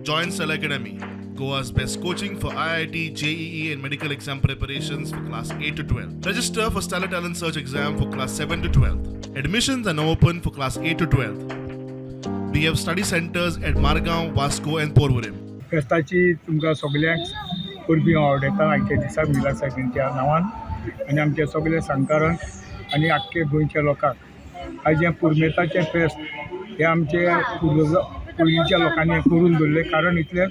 Join Stellar Academy, Goa's best coaching for IIT, JEE, and medical exam preparations for class 8 to 12. Register for Stellar Talent Search exam for class 7 to 12. Admissions are now open for class 8 to 12. We have study centers at Margaon, Vasco, and Porvorim. फेस्ताची तुमकां सगल्यांक परबीं हांव वावडयता आयच्या दिसा मिलाद सायबीणच्या नांवान आनी आमच्या सगल्या सांगकारांक आनी आख्खे गोंयच्या लोकांक. आयज हें पुरुमेंताचें फेस्त हें आमचे पुर्वज पयलींच्या लोकांनी हें करून दवरलें. कारण इतलें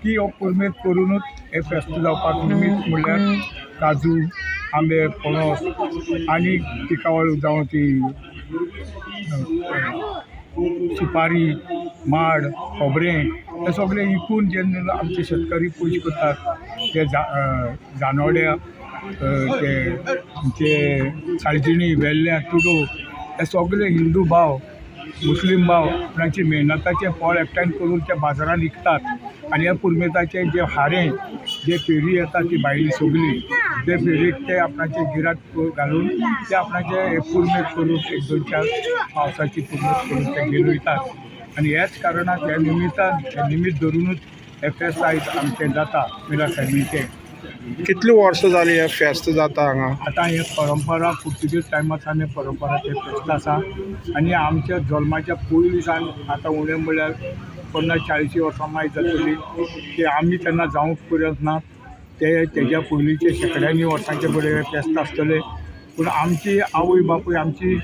की हो पुरुमेंत करुनूच हें फेस्त जावपाक निमीत म्हणल्यार काजू, आंबे, पणस आनी पिकावळ जावं ती सुपारी, माड, खोबरें हें सगळें विकून जेन्ना आमचे शेतकरी पयशे करतात, ते जानोड्या, ते आमचे साळजिणी, वेल्ल्या, तुडो, हे सगळे हिंदू भाव, मुस्लीम भाव आपणाची मेहनताचें फळ एकठांय करून ते बाजारांत विकतात. आनी ह्या पुरुमेंताचें जे हारें, जे फेरी येता ती भायली सगळी, ते फेरयेक ते आपणाचे गिराक घालून ते आपणाचे हे पुरुमेंत करून एक दोन चार पावसाची पुरुमेंत करून ते घेवन वयतात. आनी ह्याच कारणाक, ह्या निमित्तान, हें निमीत धरुनूच हें फेस्त आयज आमचें जाता मिलाद सायबीणचें. कितली वर्सां जाली हें फेस्त जाता हांगा? आतां हे परंपरा पुर्तुगेज टायमार सावन हे परंपरा ते फेस्त आसा आनी आमच्या जल्माच्या पयलीं सावन, आतां उणें म्हणल्यार 50-40 वर्सां मायज जातली की आमी तेन्ना जावंक पर्यंत ना. ते तेज्या पयलींचे शेंकड्यांनी वर्सांचे फुडें हें फेस्त आसतलें. पूण आमची आवय बापूय, आमची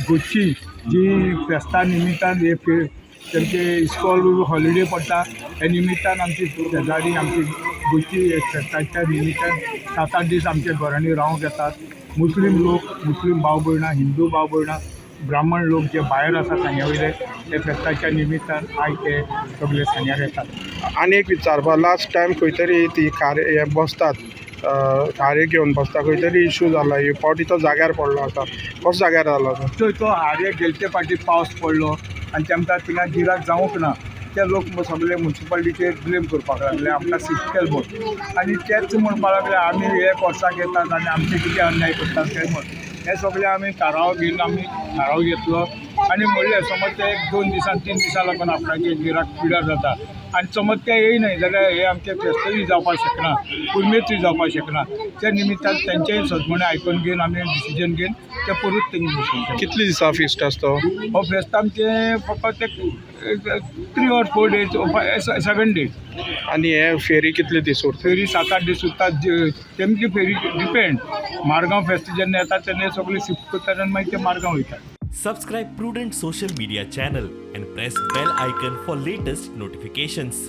घरची जी फेस्ता निमित्तान हे तेमचे इस्कॉल हॉलिडे पडटा, त्या निमित्तान आमची शेजारी, आमची गोंयची हे फेस्ताच्या निमित्तान 7-8 दीस आमच्या घरांनी रावंक येतात. मुस्लीम लोक, मुस्लीम भाव भयणां, हिंदू भाव भयणां, ब्राह्मण लोक जे भायर आसा सांग्या वयले, ते फेस्ताच्या निमित्तान आयज ते सगळे सांग्यार येतात. आनी एक विचारपा, लास्ट टायम खंय तरी ती खारे हे बसतात, खारे घेवन बसता, खंय तरी इशू जाला. हे फावटी तो जाग्यार पडलो आसा. कसो जाग्यार जालो तो? तो तो हारे गेलते फावटी पावस पडलो आनी तेमकां थिंगा गिराक जावंक ना. ते लोक सगळे मुन्सिपालिटीचेर ब्लेम करपाक लागले, आमकां सीज केल म्हूण. आनी तेच म्हणपाक लागले, आमी एक वर्साक येतात आनी आमचे कितें अन्याय करतात ते म्हूण. हे सगळे आमी थाराव घेवन, आमी थाराव घेतलो आनी म्हणलें, समज ते एक दोन दिसान, 3 दिसां लागून आपणाचे गिराक पिड्यार जाता आनी समज ते येयनाय जाल्यार हे आमचें फेस्तूय जावपाक शकना, पुरुमेंतूय जावपाक शकना. त्या निमित्तान तेंचेय सजमणें आयकून घेवन, आमी डिसिजन घेवन ते परत तेंगे बसून. कितले दिसां फिस्ट आसता तो? हो फेस्त आमचें फकत एक 3 or 4 days, 7 days. आनी हे फेरी कितले दीस उरता? फेरी 7-8 दीस उरता. तेमची फेरी डिपेंड, मारगांव फेस्त जेन्ना येता तेन्ना सगळे शिफ्ट करतात आनी मागीर ते मारगांव वयतात. Subscribe Prudent Social Media channel and press bell icon for latest notifications.